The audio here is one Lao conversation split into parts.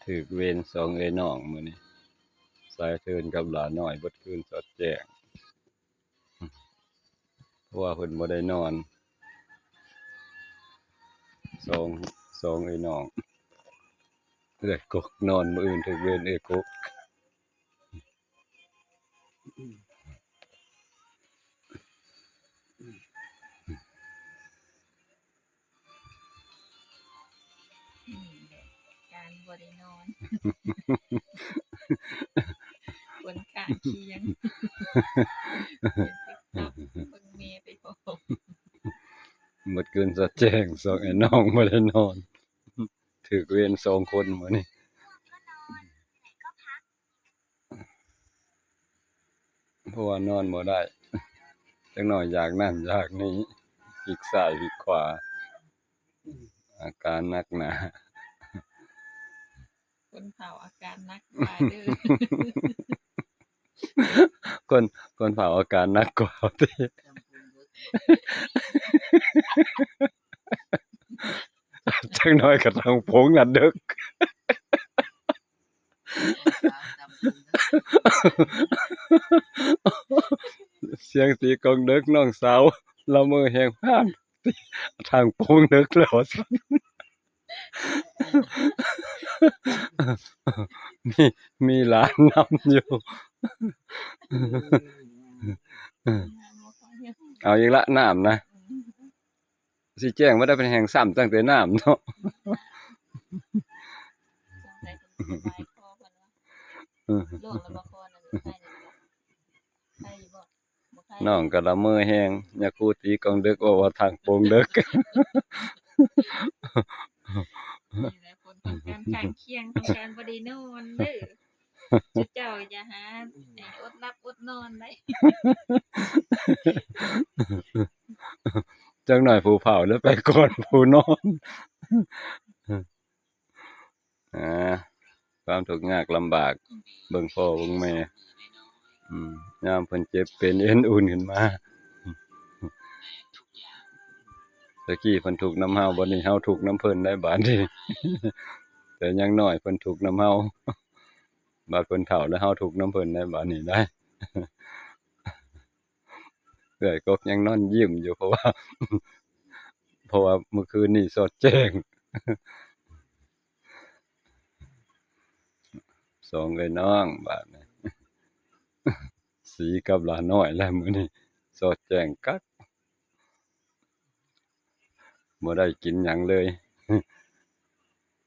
ຖືກເວນສອງເອື້ອຍນ້ອງມື້ນີ້ ສາຍເທີນກັບຫຼ້ານ້ອຍເບິດຄືນສອດແຈ້ງ ເພາະວ່າເພິ່ນບໍ່ໄດ້ນອນ ສອງ ສອງເອື້ອຍນ້ອງ ເອື້ອຍກົກນອນ ມື້ອື່ນຖືກເວນເອື້ອຍກົກ. ນີ້ແຫຼະ ການບໍ່ໄດ້ນອນ ຄົນຂ້າງຄຽງ ເບິ່ງ TikTok ເບິ່ງແມ່ໄປພ້ອມ ໝົດຄືນສະແຈ້ງ ສອງໄອ້ນ້ອງບໍ່ໄດ້ນອນ ຖືກເວນສອງຄົນມື້ນີ້. ເພາະວ່ານອນບໍ່ໄດ້ ຈັກໜ້ອຍຢາກນັ້ນຢາກນີ້ ພິກຊ້າຍພິກຂວາ ອາການໜັກໜາ ຄົນເຖົ້າອາການໜັກກວ່າເດີ ຄົນ ຄົນເຖົ້າອາການໜັກກວ່າຕິ ຈັກໜ້ອຍກະທັງໂພງນະເດິກ ສຽງຕີກອງເດິກ ນ້ອງສາວລະເມີແຮງ ພານ ທາງໂປ່ງເດິກແລ້ວວ່າຊັ້ນ ມີ ມີຫຼານນຳຢູ່ ເອົາອີກລະ ນ້ຳນະ. ຊິແຈ້ງບໍ່ໄດ້ ເປັນແຮງຊ້ຳຕັ້ງແຕ່ນ້ຳເນາະ ອືມ ນ້ອງກະລະເມີແຮງ ຍາຄູຕີກອງເດິກ ເວົ້າວ່າທາງໂປ່ງເດິກ ນີ້ແຫຼະ ຄົນຕ້ອງການຂ້າງຄຽງ ຕ້ອງການບໍ່ໄດ້ນອນເດີ. ເຈົ້າຢ່າຫາ ອືມ ໃຫ້ອົດຫຼັບອົດນອນໄດ໋ ຈັກໜ້ອຍຜູ້ເຝົ້າແລ້ວໄປກ່ອນຜູ້ນອນ ອາ ຄວາມທຸກຍາກລຳບາກ ເບິ່ງພໍ່ເບິ່ງແມ່ ອືມ ຍາມເພິ່ນເຈັບເປັນເອັນອຸ່ນຂຶ້ນມາ ແຕ່ກີ້ເພິ່ນທຸກນຳເຮົາ ບັດນີ້ເຮົາທຸກນຳເພິ່ນໄດ໋ບາດນີ້ ແຕ່ຍັງນ້ອຍເພິ່ນທຸກນຳເຮົາ ບາດເພິ່ນເຖົ້າແລ້ວເຮົາທຸກນຳເພິ່ນໄດ໋ບາດນີ້ໄດ໋ ເອື້ອຍກົກຍັງນອນຍິ້ມຢູ່ ເພາະວ່າ ເພາະວ່າມື້ຄືນນີ້ສອດແຈ້ງ ສອງເອື້ອຍນ້ອງບາດນີ້ ສີກັບຫຼານ້ອຍແລ້ວມື້ນີ້ ສອດແຈ້ງຄັກ. ບໍ່ໄດ້ກິນຫຍັງເລີຍ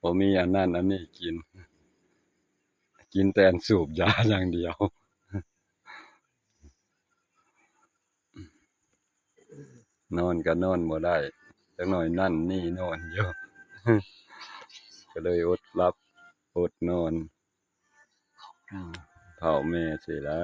ບໍ່ມີອັນນັ້ນອັນນີ້ກິນ ກິນແຕ່ອັນສູບຢາຢ່າງດຽວ ນອນກະນອນບໍ່ໄດ້ ຈັກໜ້ອຍນັ້ນນີ້ນອນຢູ່ ກະເລີຍອົດຫຼັບອົດນອນ ເຝົ້າແມ່ຊີ້ລະ.